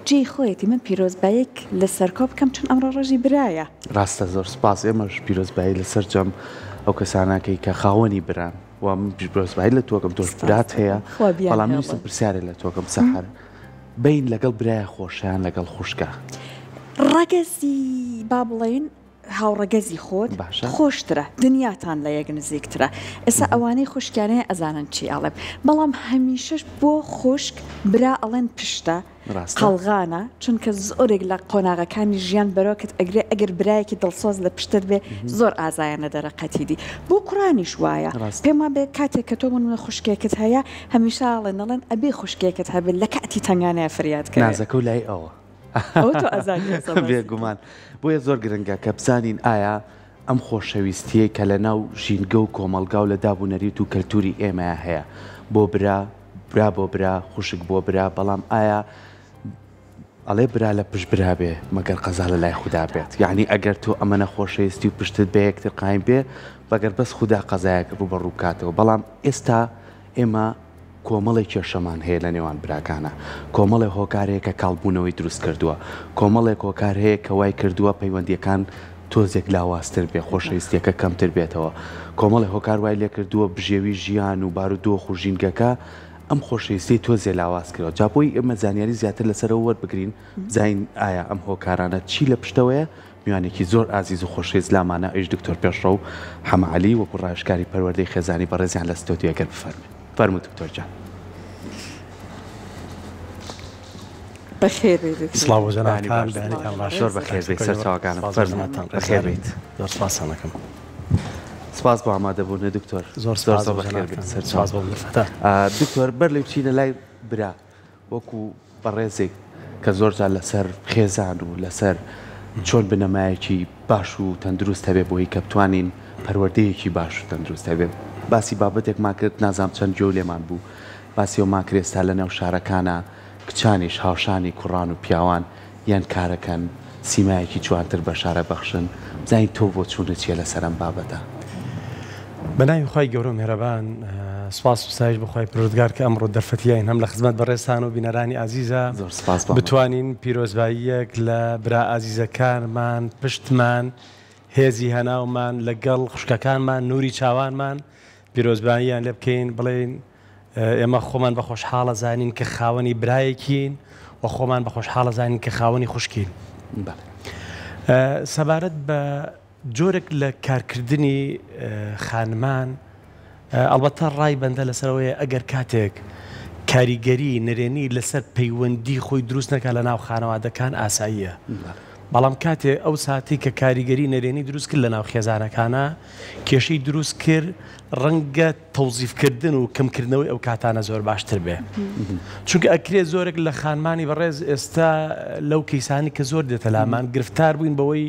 جێی خۆیەتی من پیرۆزباییەک لە سەرکۆ بکەم چون ئەمڕۆ ڕۆژی برایە. ڕاستە زۆر سوپاس ئێمەش پیرۆزبایی لە سەرجەم ئەو کەسانەکەی کە خاوەنی بران و من پیرۆزبایی لە تۆکەم تۆش برات هەیە بەڵام ویستم پرسیارێ لە تۆکەم سەحەر بین لەگەڵ برایە خۆشیان لەگەڵ خوشکە؟ ڕەگەزی با بڵێین هاوڕەگەزی خۆت خۆشترە دنیاتان لە یەک نزیکترە ئێستا ئەوانەی خوشکیان هەیە ئەزانن چی ئەڵێم بەڵام هەمیشەش بۆ خوشک برا ئەڵێن پشتە قەڵغانە چونکە زۆرێک لە قۆناغەکانی ژیان بەرۆکت ئەگرێ ئەگەر برایەکی دڵسۆز لە پشتت بێ زۆر ئازایانە دەرەقەتی دی بۆ کوڕانیش وایە پێم وابێ کاتێک کە تۆ بۆ خوشکێکت هەیە هەمیشە ئەڵێن ئەڵێن ئەبێ خوشکێکت هەبێت لە کاتی تەنگانەیە فریات کەوێ. نازەکە و لای ئەوە. ئەوە تۆ ئەزانی ئێستا باسی. بێگومان. بۆیە زۆر گرنگە کە بزانین ئایا ئەم خۆشەویستییەی کە لە ناو ژینگە و کۆمەڵگا و لە داب و نەریت و کەلتوری ئێمەیا هەیە بۆ برا، برا بۆ برا، خوشک بۆ برا، بەڵام ئایا ئەڵێ برا لە پشت برا بێ مەگەر قەزا لە لای خودا بێت یەعنی ئەگەر تۆ ئەمەنە خۆشەویستی و پشتت بە یەکتر قایم بێ بەگەر بەس خودا قەزایەک ڕووبەڕوو بکاتەوە بەڵام ئێستا ئێمە کۆمەڵێک کێشەمان هەیە لە نێوان براکانە، کۆمەڵێ هۆکار هەیە کە کاڵبوونەوەی دروست کردووە، کۆمەڵێک هۆکار هەیە کە وای کردووە پەیوەندییەکان تۆزێک لاوازتر بێ، خۆشەویستییەکە کەمتر بێتەوە، کۆمەڵێ هۆکار وای لێکردووە بژێوی ژیان و بارودۆخ و ژینگەکە ئەم خۆشەویستیەی تۆزێ لاواز کردووە، جا بۆی ئێمە زانیاری زیاتر لەسەرەوە وەربگرین بزانین ئایا ئەم هۆکارانە چی لە پشتەوەیە، میوانێکی زۆر ئازیز و خۆشەویست لامانە ئەویش دکتۆر پێشڕەو حەمە عەلی وەکو ڕاوێژکاری پەروەردەی خێزانی بەڕێزیان لە ستۆدیۆ گەر بفەرموون. فەرموو دکتۆر گیان. بەخێر بێی دکتۆر. سڵاو بۆ جەنابتان، بەیانیتان باش. زۆر بەخێر بێی سەرچاوەکانم. فەرموو بەخێر بێیت. زۆر سپاستان ئەکەم. سپاس بۆ ئامادەبوونت دکتۆر. زۆر سپاس بۆ جەنابتان. سپاس بۆ دەرفەتە. دکتۆر بەر لەوەی بچینە لای برا وەکو بەڕێزێک کە زۆر جار لەسەر خێزان و لەسەر چۆن بنەمایەکی باش و تەندروست هەبێ بۆی کە بتوانین پەروەردەیەکی باش و تەندروست هەبێ باسی بابەتێکمان کرد نازانم چەند گوێو لێمان بوو باسی ئەومان کرد ئێستا لەناو شارەکانا کچانیش هاوشانی کوڕان و پیاوان یان کارەکەن سیمایەکی جوانتر بە شارە بەخشن بزانین تۆ بۆچوونت چیە لەسەر ئەم بابەتە؟ بە ناوی خوای گەورە و میهرەبان سوپاس و ستایش بۆ خوای پەروەردگار کە ئەمڕۆ دەرفەتی یاین هەم لە خزمەت بەڕێزتان و بینەرانی ئازیزا زۆر سوپاس بۆ بتوانین پیرۆزباییەک لە برا ئازیزەکانمان پشتمان هێزی هەناومان لەگەڵ خوشکەکانمان نوری چاوانمان پیرۆزباییان لێ بکەین بڵێین ئێمە خۆمان بە خۆشحاڵ ئەزانین کە خاوەنی برایەکین و خۆمان بە خۆشحاڵ ئەزانین کە خاوەنی خوشکین. سەبارەت بە جۆرێک لە کارکردنی خانمان ئەڵبەتە ڕای بەندە لەسەرەوەیە ئەگەر کاتێک کاریگەری نەرێنی لەسەر پەیوەندی خۆی دروست نەکات لە ناو خانەوادەکان ئاساییە بەڵام کاتێ ئەو ساتی کە کاریگەری نەرێنی دروست کرد لە ناو خێزانەکانە کێشەی دروست کرد ڕەنگە تەوزیفکردن و کەمکردنەوەی ئەو کاتانە زۆر باشتر بێ چونکە ئەکرێ زۆرێک لە خانمانی بەڕێز ئێستا لەو کەیسانی کە زۆر دێتە لامان گرفتار بووین بەوەی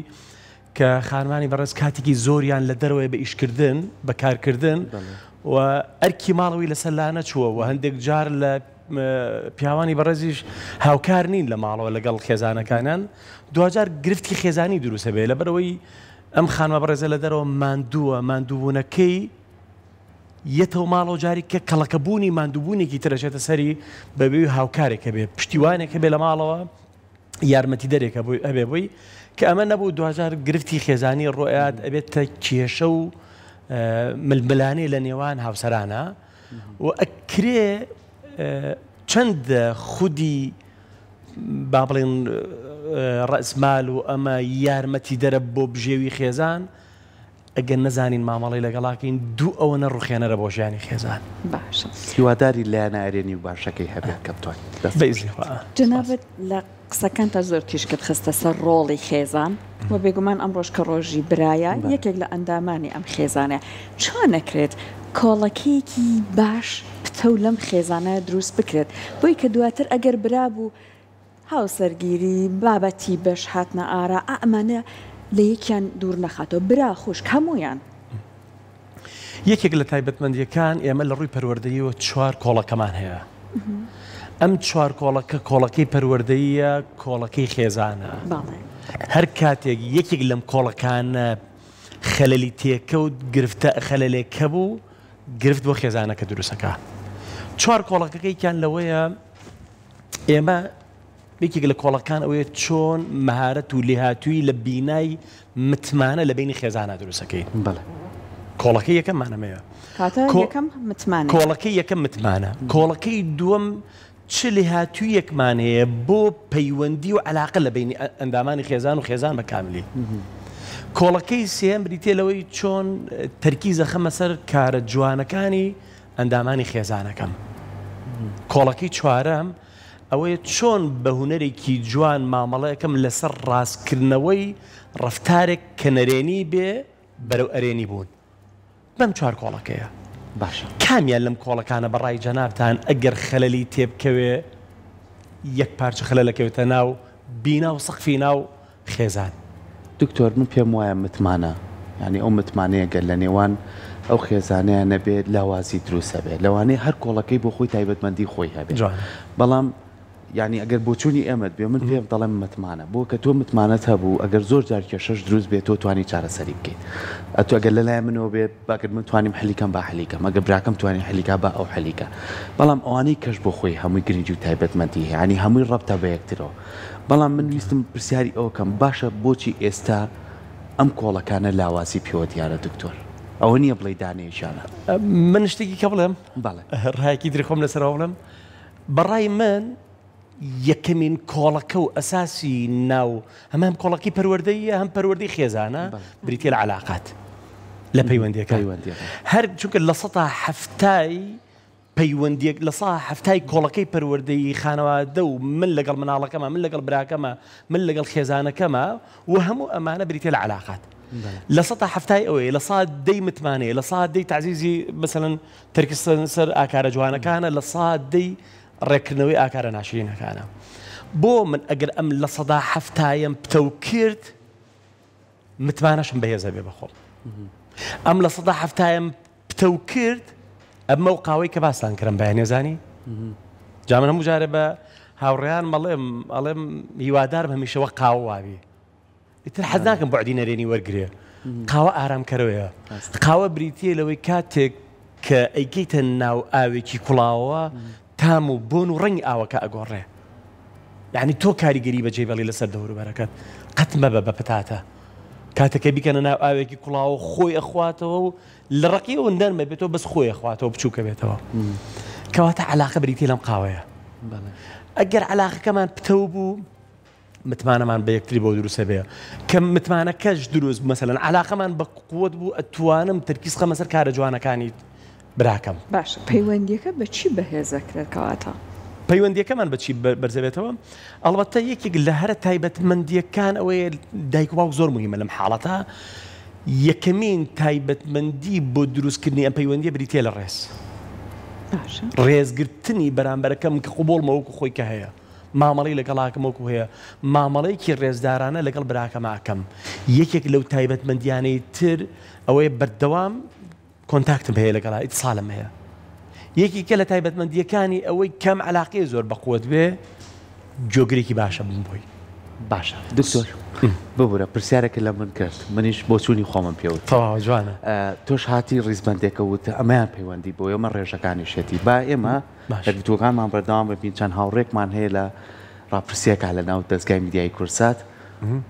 کە خانمانی بەڕێز کاتێکی زۆریان لە دەرەوەی بە ئیشکردن بە کارکردن و ئەرکی ماڵەوەی لەسەر لا نەچووە و هەندێک جار لە پیاوانی بەڕێزیش هاوکار نین لە ماڵەوە لەگەڵ خێزانەکانیان دواجار گرفتی خێزانی دروستە بێ لەبەرەوەی ئەم خانمە بەڕێزە لە دەرەوە ماندووە، ماندووبوونەکەی یەتەوە ماڵەوە جاری کە کەڵەکەبوونی ماندووبوونێکی تر ئەچێتە سەری بەبێ هاوکارێک هەبێ پشتیوانێک هەبێ لە ماڵەوە یارمەتیدەرێک هەبووی هەبێ بۆی کە ئەمە نەبوو دواجار گرفتی خێزانی ڕۆیات ئەبێتە کێشە و ململانێ لە نێوان هاوسەرانە و ئەکرێ چەند خودی با بڵێن ڕەئسمال و ئەمە یارمەتیدەرە بۆ بژێوی خێزان، ئەگەر نەزانین مامەڵەی لەگەڵاکەین دوو ئەوەنە ڕوخێنەرە بۆ ژیانی خێزان. باشە. هیواداری لایەنە ئەرێنی و باشەکەی هەبێت کە بتوانین دەست بە ئیزنی خوا. جەنابت لە قسەکانتا زۆر تیشکت خستە سەر ڕۆڵی خێزان و بێگومان ئەمڕۆش کە ڕۆژی برایە یەکێک لە ئەندامانی ئەم خێزانەیە چۆن ئەکرێت کۆڵەکەیەکی باش پتەو لەم خێزانە دروست بکرێت بۆی کە دواتر ئەگەر برا بوو هاوسەرگیری بابەتی بەش هاتنە ئارا ئا ئەمانە لە یەکیان دوور نەخاتەوە برا خوشک هەموویان. یەکێک لە تایبەتمەندیەکان ئێمە لە ڕووی پەروەردەییەوە چوار کۆڵەکەمان هەیە ئەم چوار کۆڵەکە کۆڵەکەی پەروەردەییە کۆڵەکەی خێزانە هەر کاتێک یەکێک لەم کۆڵەکانە خەلەلی تێکەوت گرفتە خەلەلێک هەبوو گرفت بۆ خێزانەکە دروستەکە چوار کۆڵەکەکەیکیان لەوەیە ئێمە. یەکێک لە کۆڵەکان ئەوەیە چۆن مەهارەت و لێهاتوویی لە بینای متمانە لە بەینی خێزانا دروست ئەکەین. بەڵێ. کۆڵەکەی یەکەممان ئەمەیە. کاتە یەکەم متمانەیە. کۆڵەکەی یەکەم متمانە. کۆڵەکەی دووەم چ لێهاتوویەکمان هەیە بۆ پەیوەندی و عەلاقە لە بەینی ئەندامانی خێزان و خێزان بە کاملی. کۆڵەکەی سێیەم بریتیە لەوەی چۆن تەرکیز ئەخەمە سەر کارە جوانەکانی ئەندامانی خێزانەکەم. کۆڵەکەی چوارەم ئەوەیە چۆن بە هونەرێکی جوان مامەڵەکەم لەسەر ڕاستکردنەوەی ڕەفتارێک کە نەرێنی بێ بەرەو ئەرێنی بوون. بەم چوار کۆڵەکەیە. باشە. کامیان لەم کۆڵەکانە بە ڕای جەنابتان ئەگەر خەلەلی تێبکەوێ یەک پارچە خەلەل ئەکەوێتە ناو بینا و سەقفی ناو خێزان؟ دکتۆر من پێم وایە متمانە یانی ئەو متمانەیە گەر لە نێوان ئەو خێزانەیا نەبێت لاوازی دروست ئەبێت لەوانەیە هەر کۆڵەکەی بۆ خۆی تایبەتمەندی خۆی هەبێت بەڵام یانی ئەگەر بۆچوونی ئێمەت بێ من پێم دەڵێم متمانە بۆ کە تۆ متمانەت هەبوو ئەگەر زۆر جار کێشەش دروست بێت تۆ توانی چارەسەری بکەیت ئەتو ئەگەر لەلای منەوە بێ ئەگەر من توانیم حلی کەم با حلی کەم ئەگەر براکەم توانی حلی کا با ئەو حلی کا بەڵام ئەوانەی کەش بۆ خۆی هەمووی گرنگی و تایبەتمەندی هەیە یانی هەمووی ڕەبتە بە یەکترەوە بەڵام من ویستم پرسیاری ئەوە کەم باشە بۆچی ئێستا ئەم کۆڵەکانە لاوازی پێوە دیارە دکتۆر ئەوە نییە بڵێی دانەیەکیانە. من شتێکی کە بڵێم بەڵێ. ڕایەکی تری خۆم لەسەرەوە بڵێم بەڕای من یەکەمین کۆڵەکە و ئەساسی ناو هەم هەم کۆڵەکەی پەروەردەیە هەم پەروەردەی خێزانە بریتە لە علاقات لە پەیوەندیەکان هەر چونکە لە سەتا هەفتای پەیوەندیەک لە سا هەفتای کۆڵەکەی پەروەردەی خانەوادە و من لەگەڵ مناڵەکەمە من لەگەڵ براکەمە من لەگەڵ خێزانەکەمە و هەموو ئەمانە بریتە لە علاقات لە سەتا هەفتای ئەوەیە لە سا دەی متمانەیە لە سا دەی تعزیزی مثلەن تەرکیز سەر ئاکارە جوانەکانە لە سا دەی ڕێککردنەوەی ئاکارە ناشرینەکانە. بۆ من ئەگەر ئەم لە سەدا حەفتایەم پتەو کرد متمانەشم بەهێز ئەبێ بە خۆم. ئەم لە سەدا حەفتایەم پتەو کرد ئەبمە ئەو قاوەی کە باستان کرم بەیانێ زانی؟ جا من هەموو جارێ بە هاوڕێیانم ئەڵێم ئەڵێم هیوادارم هەمیشە وەک قاوە وابی. ئیتر حەز ناکەم بوعدی نەرێنی وەرگرێ. قاوە ئارامکەرەوەیە. قاوە بریتییە لەوەی کاتێک کە ئەیکەیتە ناو ئاوێکی کوڵاوەوە تام و بۆن و ڕەنگی ئاوەکە ئەگۆڕێ. یعنی تۆ کاریگەری بەجێ بێڵی لەسەر دەوروبەرەکەت. قەت مەبە بە پەتاتە. کاتێک کە بیکەنە ناو ئاوێکی کوڵاوە خۆی ئەخواتەوە و لە ڕەقیەوە نەرمە بێتەوە بەس خۆی ئەخواتەوە بچووکە بێتەوە. کەواتە عەلاقە بریتییە لەم قاوەیە. ئەگەر عەلاقەکەمان پتەو بوو متمانەمان بە یەکتری بۆ دروست ئەبێ کە متمانەکەش دروست بوو مەسەلەن عەلاقەمان بە قوت بوو ئەتوانم تەرکیز خەمە سەر کارە جوانەکانی براکەم. باشە پەیوەندیەکە بە چی بەهێز ئەکرێت کەواتە؟ پەیوەندیەکەمان بە چی بەرزەبێتەوە؟ ئەڵبەتە یەکێک لە هەرە تایبەتمەندیەکان ئەوەیە دایک و باوک زۆر مهمە لەم حاڵەتە یەکەمین تایبەتمەندی بۆ دروستکردنی ئەم پەیوەندیە بریتیە لە ڕێز باشە ڕێزگرتنی بەرامبەرەکەم کە قبوڵمە وەکو خۆی کە هەیە مامەڵەی لەگەڵ ئەکەم وەکو هەیە مامەڵەیەکی ڕێزدارانە لەگەڵ براکەما ئەکەم یەکێک لەو تایبەتمەندیانەی تر ئەوەیە بەردەوام کۆنتاکتم هەیە لەگەڵا ئیتسالم هەیە یەکێکە لە تایبەتمەندیەکانی ئەوەی کەم علاقەیە زۆر بەقوت بێ گوێگرێکی باشە بم بۆی. باشە دکتۆر ببورە پرسیارێکت لە من کرد منیش بۆچوونی خۆمم پێ وت. تەواوە جوانە. تۆش هاتی ڕیزبەندێکە وت ئەمەیان پەیوەندی بۆ ئێمە ڕێژەکانیشێتی با ئێمە لە گفتوگۆکانمان بەردەوام ببین، چەند هاوڕێکمان هەیە لە ڕاپرسییەکە لە ناو دەزگای میدیایی کوردسات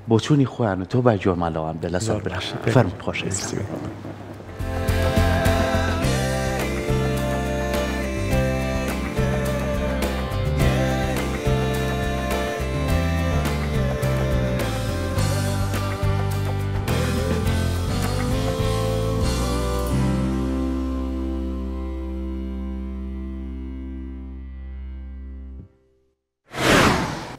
بۆچوونی خۆیان و تۆ با گوێمان لەوان بدە لەسەر برا فەرموون خۆشەویستان.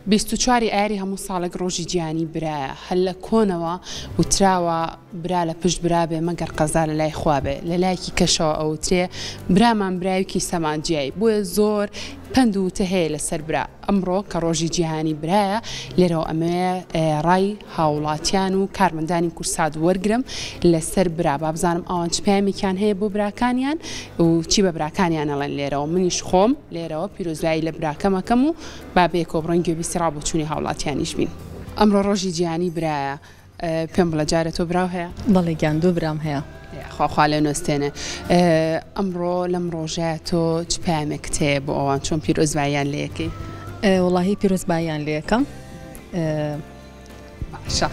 24 ی ئایاری هەموو ساڵێک ڕۆژی جیهانی برایە، هەر لە کۆنەوە وتراوە برا لە پشت برا بێ مەگەر قەزا لە لای خوا بێ، لە لایەکی کەشەوە ئەوترێ برامان برای و کیسەمان جیای، بۆیە زۆر پەند و وتە هەیە لەسەر برا، ئەمڕۆ کە ڕۆژی جیهانی برایە لێرەوە ئەمەوێ ڕای هاوڵاتیان و کارمەندانی کورسات وەرگرم لەسەر برا با بزانم ئەوان چ پەیامێکیان هەیە بۆ براکانیان و چی بە براکانیان ئەڵێن لێرەوە منیش خۆم لێرەوە پیرۆزبایی لە براکەم ئەکەم و با بەیەکەوە بڕۆین گوێبیستی ڕابۆچوونی هاوڵاتیانیش بین. ئەمڕۆ ڕۆژی جیهانی برایە پێم بڵێ جارێ تۆ براو هەیە؟ بەڵێ گیان دوو برام هەیە. یاخوا خوا لێ نەستێنێ. ئەمڕۆ لەم ڕۆژەیا تۆ چ پەیامێکت هەیە بۆ ئەوان چۆن پیرۆزباییان لێ ئەکەی؟ وەڵاهی پیرۆزباییان لێ ئەکەم. باشە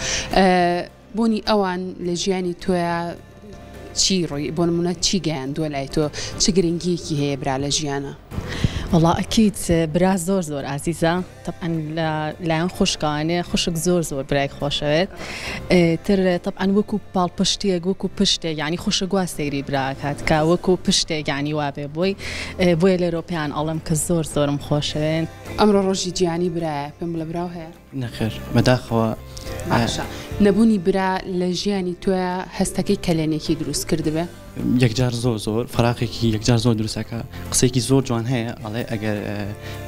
بوونی ئەوان لە ژیانی تۆیا چی ڕووی بۆ نمونە چی گەیاندووە لای تۆ چ گرنگیەکی هەیە برا لە ژیانا؟ وەڵا ئەکید برا زۆر زۆر ئازیزە تەبعەن لە لایەن خوشکانێ خوشک زۆر زۆر برای خۆشەوێت تر تەبعەن وەکو پاڵپشتێک وەکو پشتێک یعنی خوشک وا سەیری براکات کە وەکو پشتێک یعنی وابێ بۆی بۆیە لێرەوە پێیان ئەڵێم کە زۆر زۆرم خۆشەوێن. ئەمڕۆ ڕۆژی جیهانی برایە پێم بڵێ براو هەیە؟ نەخێر بەداخەوە. باشە نەبوونی برا لە ژیانی تۆیا هەستەکەی کەلێنێکی دروست کردبێ؟ یەکجار زۆر زۆر فەراقێکی یەکجار زۆر دروست ئەکا قسەیەکی زۆر جوان هەیە ئەڵێ ئەگەر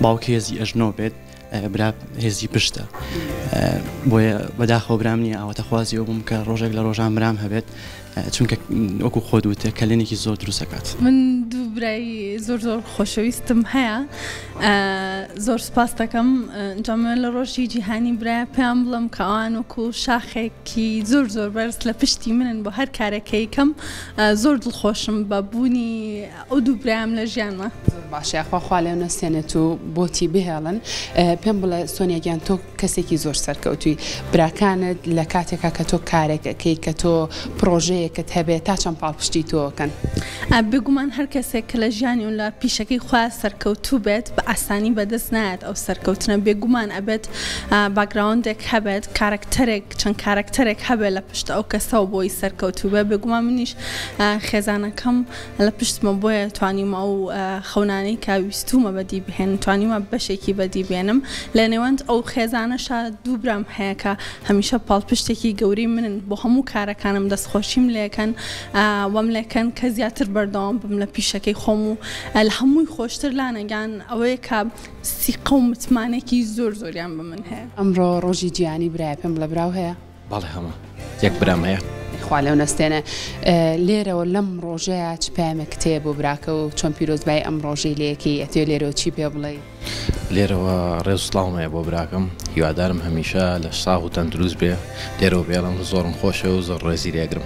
باوک هێزی ئەژنۆ بێت برا هێزی پشتە بۆیە بەداخەوە برام نییە ئاواتەخوازی ئەو بووم کە ڕۆژێک لە ڕۆژان برام هەبێت چونکە وەکو خۆت وتت کەلێنێکی زۆر دروست ئەکات. من دوو برای زۆر زۆر خۆشەویستم هەیە زۆر سوپاس دەکەم جا من لە ڕۆژی جیهانی برایە پێیان بڵێم کە ئەوان وەکو شاخێکی زۆر زۆر بەرز لە پشتی منن بۆ هەر کارێکەیکەم زۆر دڵخۆشم بە بوونی ئەو دوو برایم لە ژیانما. زۆر باشە یاخوا خوا لێو نەسێنێت و بۆتی بهێڵن پێم بڵێ سۆنیا گیان تۆ کەسێکی زۆر سەرکەوتوی براکانت لە کاتێکا کە تۆ کارێک ئەکەی کە تۆ پڕۆژەیەکت هەبێ تا چەند پاڵپشتی تۆ ئەکەن؟ بێگومان هەر کەسێک کە لە ژیانی و لە پیشەکەی خۆیا سەرکەوتوو بێت بە ئاسانی بەدەست نایەت ئەو سەرکەوتنە بێگومان ئەبێت باکگراوندێک هەبێت کارەکتەرێک چەند کارەکتەرێک هەبێت لە پشت ئەو کەسەوە بۆی سەرکەوتوو بێت بێگومان منیش خێزانەکەم لە پشتمە بۆیە توانیومە ئەو خەونانەی کە ویستوومە بەدی بهێنم توانیومە بەشێکی بەدی بێنم لە نێوەند ئەو خێزانەشا دوو برام هەیە کە هەمیشە پاڵپشتێکی گەورەی منن بۆ هەموو کارەکانم دەستخۆشیم لێکەن وەم لێکەن کە زیاتر بەردەوام بم لە پیشەکەی خۆم و لە هەمووی خۆشتر لانەگان ئەوەیە کە سیقە و متمانەیەکی زۆر زۆریان بە من هەیە. ئەمڕۆ ڕۆژی جیهانی برایە پێم بڵێ براو هەیە؟ بەڵێ هەمە یەک برام هەیە. خوا لێو نەستێنێ. لێرەوە لەم ڕۆژەیا چ پەیامێکت هەیە بۆ براکە و چۆن پیرۆزبایی ئەم ڕۆژەی لێ ئەکەی ئەتەوێ لێرەوە چی پێ بڵێی؟ لێرەوە ڕێز و سڵاوم هەیە بۆ براکەم هیوادارم هەمیشە لەش ساغ و تەندروست بێ لێرەوە پێڵێم زۆرم خۆشەوێ و زۆر ڕێزی لێ ئەگرم.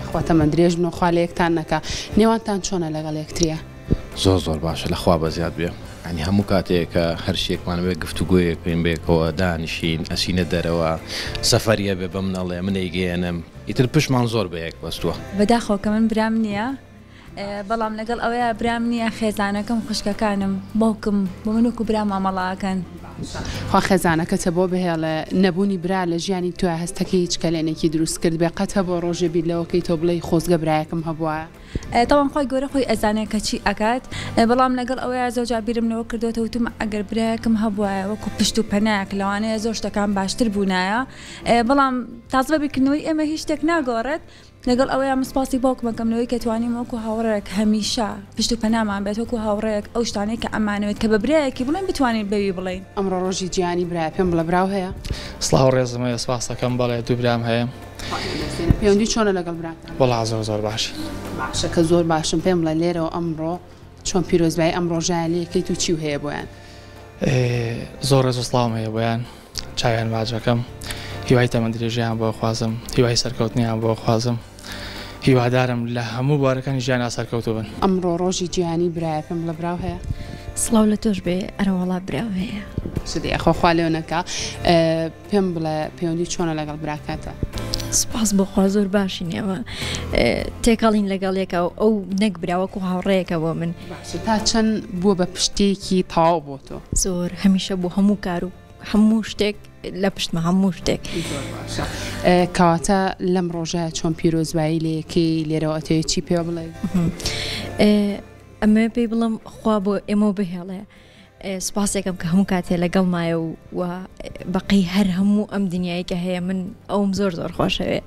خوا تەمەن درێژ بن و خوا لەیەکتان نەکا. نێوانتان چۆنە لەگەڵ یەکتریا؟ زۆر زۆر باشە لە خوا بەزیاد بێ یانی هەموو کاتێک کە هەر شتێکمان بێ گفتوگۆیەک بکەین بەیەکەوە دانیشین ئەچینە دەرەوە سەفەریە بێ بە من ئەڵێ من ئەیگەیەنم ئیتر پشتمان زۆر بەیەک بەستووە. بەداخەوە کە من برام نییە بەڵام لەگەڵ ئەوەیا برام نییە خێزانەکەم خوشکەکانم باوکم بۆ من وەکو برا مامەڵە ئەکەن. باشە خوا خێزانەکەتە بۆ بهێڵێ نەبوونی برا لە ژیانی تۆیا هەستەکەی هیچ کەلێنێکی دروست کردبێ قەت هەبووە ڕۆژێ بیر لەوە کەیتەوە بڵێی خۆزگە برایەکم هەبوایە؟ تەبعەن خوای گەورە خۆی ئەزانێ کە چی ئەکات بەڵام لەگەڵ ئەوەیا زۆر جار بیرم لەوە کردۆتەوە وتم ئەگەر برایەکم هەبوایە وەکو پشت و پەنایەک لەوانەیە زۆر شتەکان باشتر بوونایە بەڵام تازە بە بیرکردنەوەی ئێمە هیچ شتێک ناگۆڕێت لەگەڵ ئەوەیا من سوپاسی باوکم ئەکەم لەوەی کە توانیم وەکو هاوڕێک هەمیشە پشت و پەنامان بێت وەکو هاوڕێیەک ئەو شتانەی کە ئەمانەوێت کە بە برایەکی بڵێین بتوانین بەوی بڵێین. ئەمڕۆ ڕۆژی جیهانی برایە پێم بڵێ براو هەیە؟ سڵاو ڕێزم هەیە سپاس دەکەم بەڵێ دوو برام هەیە. پەیوەندی چۆنە لەگەڵ براتان؟ وەڵا زۆر زۆر باشین. باشە کە زۆر باشن پێم بڵێ لێرەوە ئەمڕۆ چۆن پیرۆزبایی ئەم ڕۆژەیان لێ ئەکەیت و چیو هەیە بۆیان؟ زۆر ڕێز و سڵاوم هەیە بۆیان چاویان ماچ ئەکەم هیوای تەمەن درێژیان بۆ ئەخوازم هیوای سەرکەوتنیان بۆ ئەخوازم هیوادارم لە هەموو بوارەکانی ژیانا سەرکەوتوو بن. ئەمڕۆ ڕۆژی جیهانی برایە پێم بڵێ براو هەیە؟ سڵاو لە تۆش بێ ئەرەوەڵا براو هەیە. باشە دەی ئەخۆ خوا لێو نەکا پێم بڵێ پەیوەندی چۆنە لەگەڵ براکەتە؟ سوپاس بۆ خوا زۆر باشین ئێمە تێکەڵین لەگەڵ یەکا و ئەو نەک برا وەکو هاوڕێیەکە بۆ من. باشە تا چەند بووە بە پشتێکی تەواو بۆ تۆ؟ زۆر هەمیشە بۆ هەموو کار و هەموو شتێک لە پشتمە هەموو شتێک. زۆر باشە کەواتە لەم ڕۆژە چۆن پیرۆزبایی لێکەی لێرەوە ئەتەوێ چی پێ بڵێی؟ ئەمەوێ پێی بڵێم خوا بۆ ئێمەو بهێڵێ سوپاسێکم کە هەموو کاتێ لەگەڵمایە و و بەقەی هەر هەموو ئەم دنیای کە هەیە من ئەوم زۆر زۆر خۆشەوێ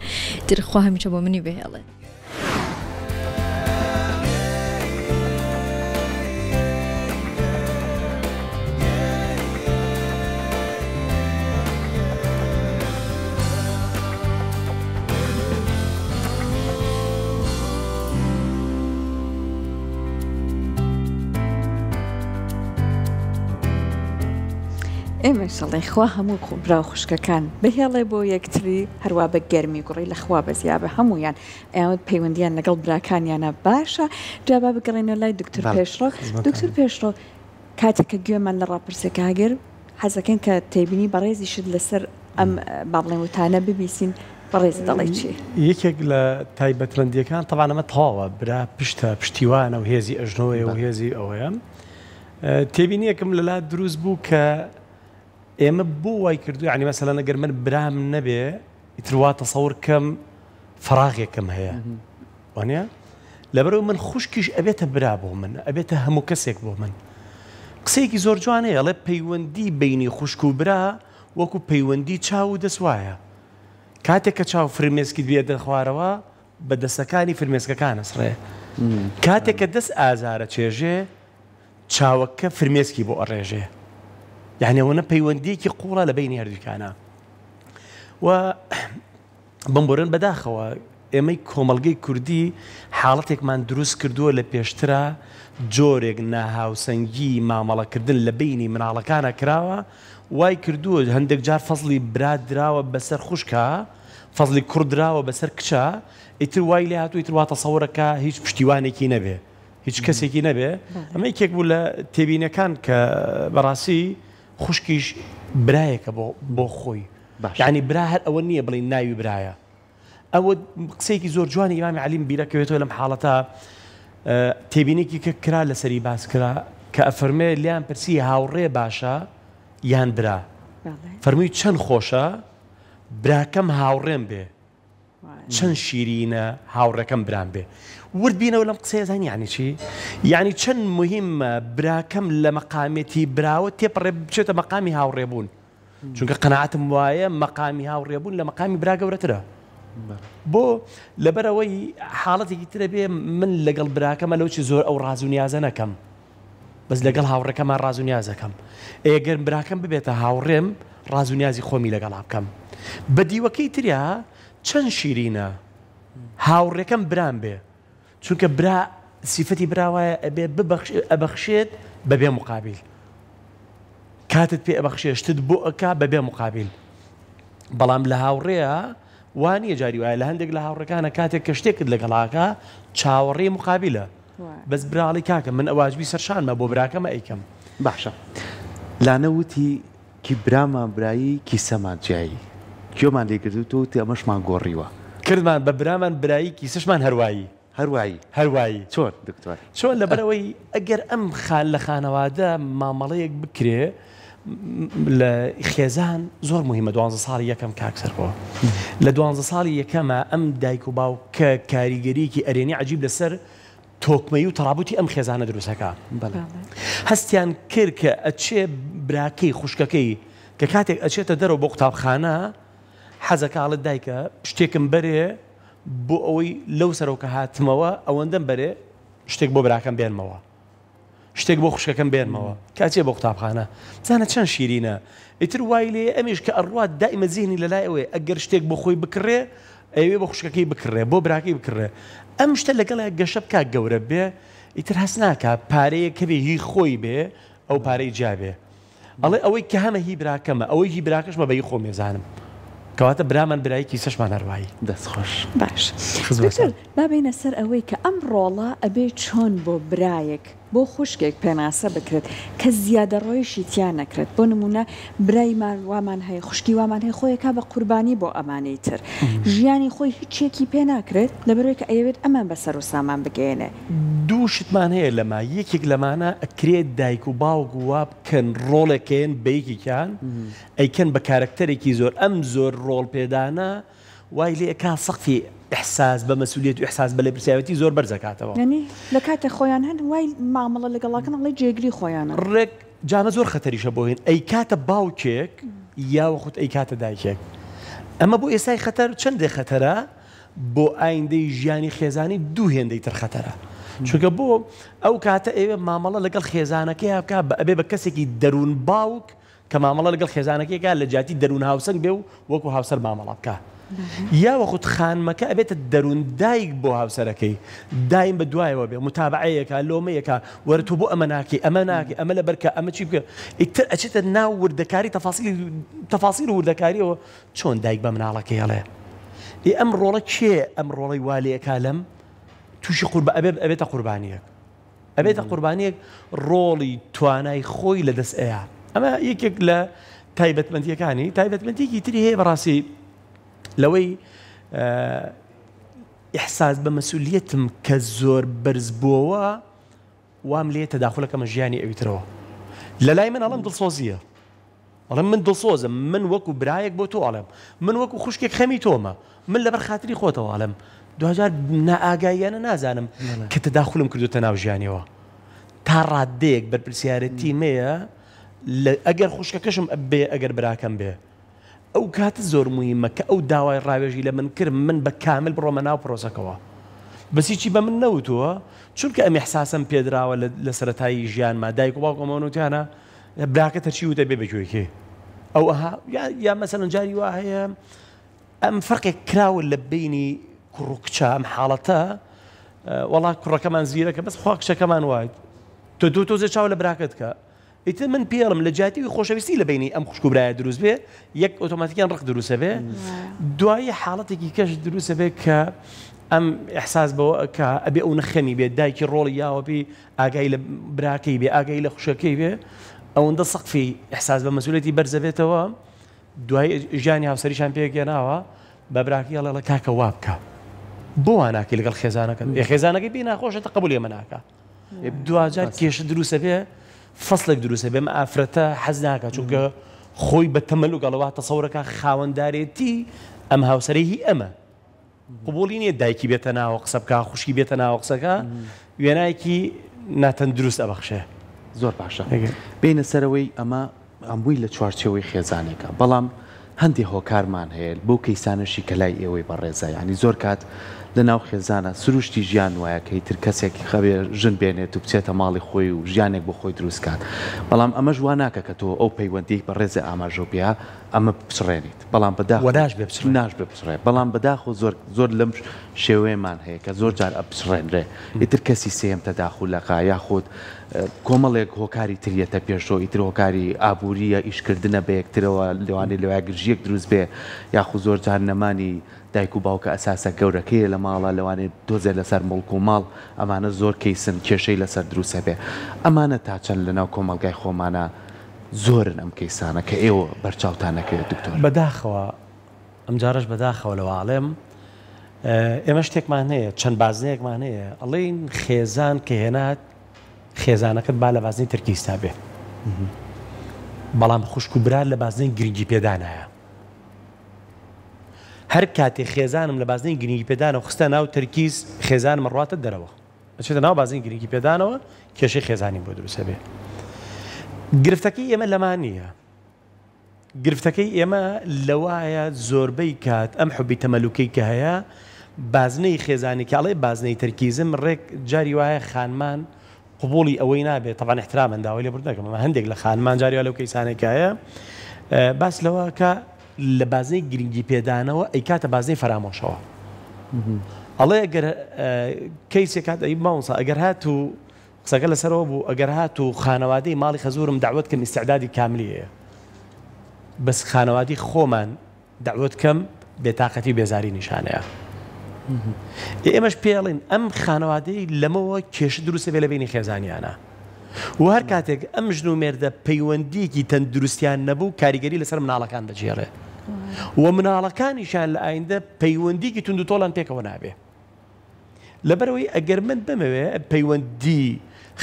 تر خوا هەمیشە بۆ منی بهێڵێ. ئێمەش ئەڵێین خوا هەموو برا و خوشکەکان بهێڵێ بۆ یەکتری هەروا بە گەرمی گوڕی لە خوا بەزیابە هەموویان ئەیان پەیوەندیان لەگەڵ براکانیانە باشە جا با بگەڕێینەوە لای دکتۆر پێشڕەو دکتۆر پێشڕەو کاتێک کە گوێمان لە ڕاپرسیەکە گر. حەزەکەین کە تێبینی بەڕێزیشت لەسەر ئەم با بڵێین وتانە ببیسین بەڕێزت دەڵێی چی؟ یەکێک لە تایبەتمەندییەکان تەبعەن ئەمە تەواوە برا پشتە پشتیوانە و هێزی ئەژنۆیە و هێزی ئەوەیە تێبینیەکم لەلا دروست بوو کە ئێمە بۆ وای کردو یعنی مەسەلەن ئەگەر من برام نەبێ ئیتر وا تەسەور کەم فەراغێکم هەیە وانە لەبەرەوە من خوشکیش ئەبێتە برا بۆ من ئەبێتە هەموو کەسێک بۆ من قسەیەکی زۆر جوانەیە ئەڵێ پەیوەندی بینی خوشک و برا وەکو پەیوەندی چاو و دەست وایە کاتێک کە چاو فرمێسکیت بێتە خوارەوە بە دەسەکانی فرمێسکەکان ئەسڕێ کاتێک کە دەست ئازارە چێژێ چاوەکە فرمێسکی بۆ ئەڕێژێ یعنی ئەوەنە پەیوەندیەکی قوڵە لە بینی هەردووکانە و بمبورن بەداخەوە ئێمەی کۆمەڵگەی کوردی حاڵەتێکمان دروست کردووە لە پێشترا جۆرێک ناهاوسەنگی مامەڵەکردن لە بینی مناڵەکانە کراوە وای کردووە هەندێک جار فەزڵی برا دراوە بەسەر خوشکا فەزڵی کوڕ دراوە بەسەر کچا ئیتر وای لێ هاتوو ئیتر وا تەسەورەکە هیچ پشتیوانێکی نەبێ هیچ کەسێکی نەبێ ئەمە یەکێک بوو لە تێبینەکان کە بەڕاستی خوشکیش برایەکە بۆ بۆ خۆی یعنی برا هەر ئەوە نییە بڵین ناوی برایە ئەوە قسەیەکی زۆر جوانی ئیمامی عەلیم بیرەکەوێتەوە لەم حاڵەتە تێبینێکی کە کرا لەسەری باس کرا کە ئەفەرمێ لیان پرسی هاوڕێ باشە یان برا فەرمووی چەند خۆشە براکەم هاوڕێم بێ چەند شیرینە هاوڕێکەم برام بێ. ورد بینەوە لەم قسەیە زانی یانی چی؟ یانی چەند موهیمە براکەم لە مەقامێتی براوە تێپەڕێ بچێتە مەقامی هاوڕێ بوون. چونکە قەناعەتم وایە مەقامی هاوڕێ بوون لە مەقامی برا گەورەترە. بۆ؟ لەبەرئەوەی حاڵەتێکی ترە بێ من لەگەڵ براکەمە لەوچی زۆر ئەو ڕاز و نیازە نەکەم. بەس لەگەڵ هاوڕێکەما ڕاز و نیازەکەم ئێ گەر براکەم ببێتە هاوڕێم ڕاز و نیازی خۆمی لەگەڵا بکەم بە دیوەکەی تریا چەند شیرینە هاوڕێکەم برام بێ چونکە برا سیفەتی برا وایە ئەبێ ببەخش ئەبەخشێت بەبێ مقابیل کاتت پێ ئەبەخشێ شتت بۆ ئەکا بەبێ مقابیل بەڵام لە هاوڕێیا وا نییە جاری وایە لە هەندێک لە هاوڕێکانە کاتێک کە شتێکت لەگەڵاکە چاوەڕێی مقابلە بەس براڵی کاکە من واجبی سەر شانمە بۆ براکەمە ئەیکەم. باشە لانە وتی کی برامان برایی کیسەمان جیایی گوێمان لێ گرت و تۆ وتی ئەمەشمان گۆڕیوە. کردمان بە برامان برایی کیسەشمان هەروایی. هەروایی. هەروایی. چۆن دکتۆر؟ چۆن لەبەرئەوەی ئەگەر ئەم خان لە خانەوادە مامەڵەیەک بکرێ لە خێزان زۆر مهمە دوانزە ساڵی یەکەم کاک سەرکۆ لە دوانزە ساڵی یەکەمە ئەم دایک و باوکە کاریگەریەکی ئەرێنی عجیب لەسەر تۆکمەی و تەڕابوتی ئەم خێزانە دروستەکە هەستیان کرد کە ئەچێ براکەی خوشکەکەی کە کاتێک ئەچێتە دەرەوە بۆ قوتابخانە حەزەکە ئەڵێت دایکە شتێکم بەرێ بۆ ئەوەی لەو سەرەوە کە هاتمەوە ئەوەندەم بەرێ شتێک بۆ براکەم بێنمەوە شتێک بۆ خوشکەکەم بێنمەوە کە ئەچێ بۆ قوتابخانە بزانە چەند شیرینە ئیتر وای لێ ئەمیش کە ئەڕوات دائیمە زیهنی لەلای ئەوەیە ئەگەر شتێک بۆ خۆی بکڕێ ئەیەوێ بۆ خوشکەکەی بکڕێ بۆ براکەی بکڕێ ئەم شتە لەگەڵیا گەشە بکا گەورە بێ ئیتر هەست ناکا پارەیەک هەبێ هی خۆی بێ ئەو پارەی جیا بێ ئەڵێ ئەوەی کە هەمە هی براکەمە ئەوەی هی براکەشمە بە هی خۆم ئەزانم کەواتە برامان برایی کیسەشمان هەروایی. دەست خۆش. باش دکتۆر با بێینە سەر ئەوەی کە ئەم ڕۆڵە ئەبێ چۆن بۆ برایەک بۆ خوشکێک پێناسە بکرێت کە زیادەڕۆیشی تیا نەکرێت بۆ نموونە برای وامان هەیە خوشکی وامان هەیە خۆی ئەکا بە قوربانی بۆ ئەمانەی تر ژیانی خۆی هیچێکی پێ ناکرێت لەبەرئەوەی کە ئەیەوێت ئەمان بە سەر و سامان بگەیەنێ. دوو شتمان هەیە لەمە یەکێک لەمانە ئەکرێت دایک و باوک وا بکەن ڕۆڵێکەیەن بە یەکێکیان ئەیکەن بە کارەکتەرێکی زۆر ئەم زۆر ڕۆڵ پێدانە وای لێ ئەکا سەقفی ئیحساس بە مەسولیەت و ئیحساس بە لێپرسیاوێتی زۆر بەرز ئەکاتەوە. یانی لە کاتێ خۆیان هەن وای مامەڵە لەگەڵ ئەکەن ئەڵێی جێگری خۆیانە. ڕێک جا ئەمە زۆر خەتەریشە بۆ هین ئەیکاتە باوکێک یاوەخود ئەیکاتە دایکێک ئەمە بۆ ئێستای خەتەر چەندێ خەتەرە بۆ ئایندەی ژیانی خێزانی دوو هێندەی تر خەتەرە چونکە بۆ ئەو کاتە ئەوێ مامەڵە لەگەڵ خێزانەکەیا بکا بە ئەبێ بە کەسێکی دەروون باوک کە مامەڵە لەگەڵ خێزانەکەی کا لە جیاتی دەروون هاوسەنگ بێ و وەکو هاوسەر مامەڵە بکا یاوەخود خانمەکە ئەبێتە دەروون دایک بۆ هاوسەرەکەی دایم بە دوایەوە بێ متابعەیەکا لۆمەیەکا وەرە تۆ بۆ ئەمە ناکەی ئەمە ناکەی ئەمە لەبەرکە ئەمە چی بکە ئیتر ئەچێتە ناو وردەکاری تەفاسیلی تەفاسیل و وردەکاریەوە چۆن دایک بە مناڵەکەی ئەڵێ ئێ ئەم ڕۆڵە کێ ئەم ڕۆڵەی وا لێ ئەکا لەم تووشی قوربا ئەبێ ئەبێتە قوربانیەک ئەبێتە قوربانیەک ڕۆڵی توانای خۆی لە دەست ئەیا. ئەمە یەکێک لە تایبەتمەندیەکانی تایبەتمەندیەکی تری هەیە بەڕاستی لەوەی ئیحساس بە مەسئولیەتم کە زۆر بەرز بۆوە وام لێ تەداخولەکەمە ژیانی ئەویترەوە لەلای من ئەڵم دڵسۆزیە ئەڵێم من دڵسۆزم من وەکو برایەک بۆ تۆ ئەڵێم من وەکو خوشکێک خەمی تۆمە من لەبەر خاتری خۆتەوە ئەڵێم دواجار نائاگاییانە نازانم کە تەداخولم کردوتە ناو ژیانیەوە تا ڕاددەیەک بەرپرسیارەتی مەیە ئەگەر خوشکەکەشم بێ ئەگەر براکەم بێ ئەو کاتە زۆر موهیمە کە ئەو داوای ڕاوێژی لە من کرد من بە کامل بڕۆمە ناو پرۆسەکەوە بەس هیچی بە من نەوتووە چونکە ئەم ئیحساسەم پێدراوە لە سەرەتایی ژیانما دایک و باوکم ئەوە وتیانە براکەت هەرچی وتە بێ بە گوێی کێ ئەو ئەها یا مەسەلەن جاری وا هەیە ئەم فەرقێک کراوە لە بینی کوڕ و کچە ئەم حاڵەتە وەڵا کوڕەکەمان زیرەکە بەس خوا کچەکەمان وایت تۆ تۆ تۆزێ چاو لە براکەت کە ئیتر من پێڵم لە جیاتی ئەوی خۆشەویستی لە بەینی ئەم خوشک و برایە دروست بێ یەک ئۆتۆماتیکیان ڕق دروستە بێ دوایی حاڵەتێکی کەش دروستە بێ کە ئەم ئیحساس بەوە کە ئەبێ ئەو نەخەمی بێت دایکی ڕۆڵی یاوە پێی ئاگای لە براکەی بێ ئاگای لە خوشەکەی بێ ئەوەندە سەقفی ئیحساس بە مەسئولیەتی بەرزە بێتەوە دوای ژیانی هاوسەریشان پێکێناوە بە براکەی ئەڵێ کاکە وا بکە بۆ وا ناکەی لەگەڵ خێزانەکەت خێزانەکەی پێی ناخۆشە تەقەبولی ئەمە ناکا دواجار کێشە دروستە بێ فەسڵێک دروستە بێ ئەم ئافرەتە حەز ناکە چونکە خۆی بە تەمەلوک ئەڵێ وا تەسەورەکە خاوەندارێتی ئەم هاوسەرەی هی ئەمە قبوڵی نییە دایکی بێتە ناوە قسە بکە خوشکی بێتە ناوە قسەکە وێنایەکی ناتەندروست ئەبەخشێ. زۆر باشە بێینە سەرەوەی ئەمە هەمووی لە چوارچێوەی خێزانێکە بەڵام هەندێ هۆکارمان هەیە بەو کەیسانەشی کە لای ئێوەی بەڕێزە یانی زۆر کات لە ناو خێزانە سروشتی ژیان وایە کە ئیتر کەسێک خەوێ ژن بێنێت و بچێتە ماڵی خۆی و ژیانێک بۆ خۆی دروست کات بەڵام ئەمەش وا ناکە کە تۆ ئەو پەیوەندیەی بەڕێزێ ئاماژەو پێیا ئەمە بپچڕێنیت بەڵام بەداخەوە وە ناشبێ بچڕێ. ناشبێ بچڕێ بەڵام بەداخەوە زۆر زۆر لەم شێوەیەمان هەیە کە زۆر جار ئەپچڕێنرێ ئیتر کەسی سێیەم تەداخول ئەکا یاخود کۆمەڵێک هۆکاری تر یەتە پێشەوە ئیتر هۆکاری ئابووریە ئیشکردنە بە یەکترەوە لەوانەیە لەویا گرژیەک دروست بێ یاخود زۆر جار نەمانی دایک و باوکە ئەساسە گەورەکەیە لە ماڵە لەوانەیە دۆزێ لەسەر موڵک و ماڵ ئەمانە زۆر کەیسن کێشەی لەسەر دروست ئەبێ ئەمانە تا چەند لەناو کۆمەڵگای خۆمانا زۆرن ئەم کەیسانە کە ئێوە بەرچاوتان ئەکەوێت دکتۆر؟ بەداخەوە ئەمجارەش بەداخەوە لەوە ئەڵێم ئێمە شتێکمان هەیە چەند بازنەیەکمان هەیە ئەڵێین خێزان کە هێنات خێزانەکەت با لە بازنەی تەرکیزتا بێ بەڵام خوشک و برا لە بازنەی گرنگی پێدانایە هەر کاتێ خێزانم لە بازنەی گرنگی پێدانەوە خستە ناو تەرکیز خێزانم ڕاتە دەرەوە ئەچێتە ناو بازنەی گرنگی پێدانەوە کێشەی خێزانی بۆ دروستە بێ گرفتەکەی ئێمە لەمان نییە گرفتەکەی ئێمە لەوایە زۆربەی کات ئەم حوبی تەمەلوکەی کە هەیە بازنەی خێزانی کە ئەڵێ بازنەی تەرکیزم ڕێک جاری وایە خانمان قبوڵی ئەوەی نابێت تەبعەن ئیحترامەن داوای لێبوردن دەکەم ئەمە هەندێک لە خانمان جاری وا لەو کەیسانەی کە هەیە باس لەوە کە لە بازنەی گرنگی پێدانەوە ئەیکاتە بازنەی فەرامۆشەوە ئەڵێ گەر کەیسێک هات ئەی مامۆستا ئەگەر هات و قسەکە لەسەرەوە بوو ئەگەر هات و خانەوادەی ماڵی خەزورم دەعوەت کەم ئیستعدادی کاملی هەیە بەس خانەوادی خۆمان دەعوەت کەم بێتاقەتی و بێزاری نیشانەیە ئێمەش پێڵین ئەم خانەوادەی لەمەوە کێشە دروستە بێ لە بینی خێزانیانە و هەر کاتێک ئەم ژن و مێردە پەیوەندیەکی تەندروستیان نەبوو کاریگەری لەسەر مناڵەکان بەجێڵێ و مناڵەکانیشان لە ئایندە پەیوەندیکی توندوتۆڵان پێکەوە نابێ لەبەرئەوەی ئەگەر من بمەوێ پەیوەندی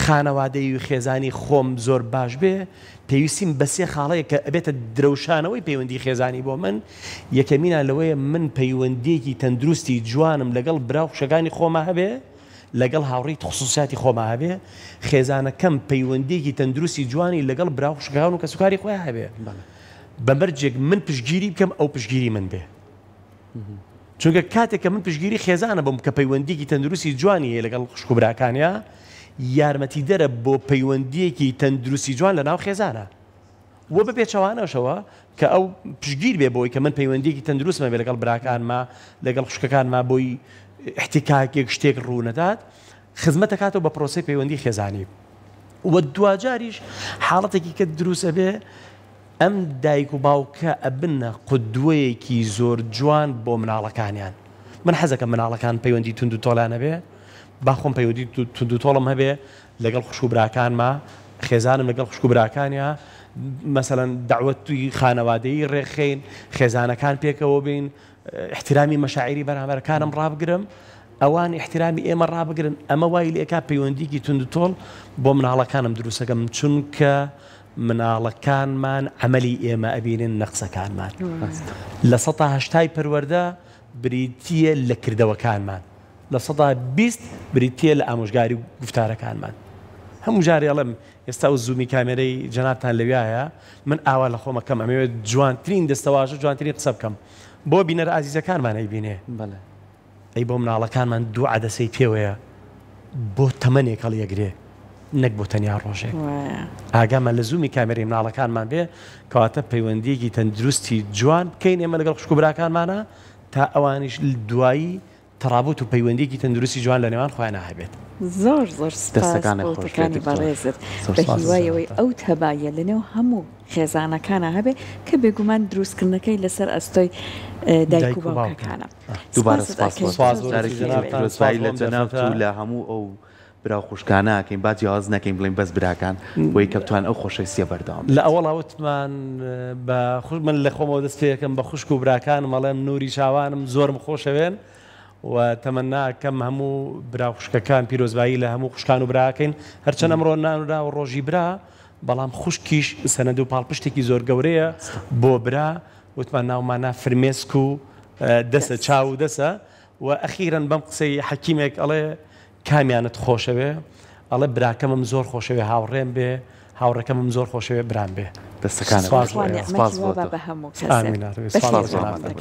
خانەوادەیی و خێزانی خۆم زۆر باش بێ، پێویستیم بە سێ خاڵەیە کە ئەبێتە درەوشانەوەی پەیوەندی خێزانی بۆ من، یەکەمینان لەوەیە من پەیوەندییەکی تەندروستی جوانم لەگەڵ برا و خوشکەکانی خۆما هەبێ، لەگەڵ هاوڕێی خسوسیاتی خۆما هەبێ، خێزانەکەم پەیوەندییەکی تەندروستی جوانی لەگەڵ برا و خوشکەکان و کەسوکاری خۆیا هەبێ، بە مەرجێک من پشتگیری بکەم ئەو پشتگیری من بێ. چونکە کاتێک کە من پشتگیری خێزانە بم کە پەیوەندیەکی تەندروستی جوانی هەیە لەگەڵ خوشک و براکانیا یارمەتیدەرە بۆ پەیوەندیەکی تەندروستی جوان لە ناو خێزانە وە بە پێچەوانەشەوە کە ئەو پشتگیر بێ بۆی کە من پەیوەندیەکی تەندروستمە بێ لەگەڵ براکانما لەگەڵ خوشکەکانما بۆی احتکاکێک شتێک ڕوونەدات خزمەت دەکاتەوە بە پرۆسەی پەیوەندی خێزانی و دواجاریش حاڵەتێکی کە دروست ئەبێ ئەم دایک و باوکە ئەبنە قودوەیەکی زۆر جوان بۆ مناڵەکانیان. من حەزەکەم مناڵەکان پەیوەندی توند و تۆڵیان هەبێ، با خۆم پەیوەندی توند و تۆڵم هەبێ لەگەڵ خوشک و براکانما، خێزانم لەگەڵ خوشک و براکانیا، مەسەلەن دەعوەتی خانەوادەیی ڕێکخەین، خێزانەکان پێکەوە بین، ئیحترامی مەشاعیری بەرامبەرەکانم ڕابگرم، ئەوان ئیحترامی ئێمە ڕابگرن، ئەمە وای لێکا پەیوەندیکی توندوتۆڵ بۆ مناڵەکانم دروستەکەم، چونکە مناڵەکانمان عەمەلی ئێمە ئەبینن نە قسەکانمان. لە سەتا هەشتای پەروەردە بریتییە لە کردەوەکانمان. 20% بریتییە لە ئامۆژگاری و گوفتارەکانمان. هەموو جارێ ئەڵێم ئێستا ئەو زوومی کامێرەی جەنابتان لەویایە، من ئاوا لە خۆم ئەکەم ئەمەوێت جوانترین دەستەواژە جوانترین قسە بکەم بۆ بینەرە ئازیزەکانمان ئەیبینێ. ئەی بۆ مناڵەکانمان دوو عەدەسەی پێوەیە بۆ تەمەنێک هەڵیەگرێ نەک بۆ تەنیا ڕۆژێک. ئاگامان لە زوومی کامێرەی مناڵەکانمان بێ کەواتە پەیوەندیەکی تەندروستی جوان بکەین ئێمە لەگەڵ خوشک و براکانمانا تا ئەوانیش دوایی تەڕابوت و پەیوەندیەکی تەندروستی جوان لە نێوان خۆیانا هەبێت. زۆر زۆر سپاس دەستەکانت بۆ خۆش بێت وتەکانی دکتۆر. بەڕێزت زۆر بە سپاس هیوای ئەوەی جەنابتان. ئەو تەباییە لە نێو هەموو خێزانەکانا هەبێ کە بێگومان دروستکردنەکەی لەسەر ئەستۆی دایک دایک و و باوکە. باوکەکانە. دووبارە سپاست سپاس ئەکەین بۆ تۆ. سپاس زۆر بۆ زۆر جارێکی تر بەخێربێی. جەنابتان سپاس پیرۆزبایی بۆ لە ئەم جەنابت دەرفەتە. و لە هەموو ئەو برا و خوشکانە ئەکەین با جیاواز نەکەین بڵێین بەس براکان بۆی کە بتوان ئەو خۆشەویستیە بەردەوام لە بێت. ئەوەڵا وتمان بە خوش من لە خۆمەوە دەست پێ ئەکەم بە خوشک و براکانم ئەڵێم نوری چاوانم زۆرم خۆشەوێن و تەمەنا ئەکەم هەموو برا و خوشکەکان پیرۆزبایی لە هەموو خوشکان و براکەین هەرچەند ئەمڕۆ نانراوە ڕۆژی برا بەڵام خوشکیش سەنەد و پاڵپشتێکی زۆر گەورەیە بۆ برا وتمان ناومانا فرمێسک و دەسە چاو و دەسە و ئەخیرەن بەم قسەی حەکیمێک ئەڵێ کامیانت خۆشەوێ ئەڵێ براکەمم زۆر خۆشەوێ هاوڕێم بێ هاوڕێکەمم زۆر خۆشەوێ برام بێ دەستەکانت سپاس خۆش بۆ بێت ئێوە سپاس خوا بۆ نیعمەتی تۆ وا با بە هەموو کەسێ ئامین بەخێر سپاس بۆ بێن. ئامادەبوونت.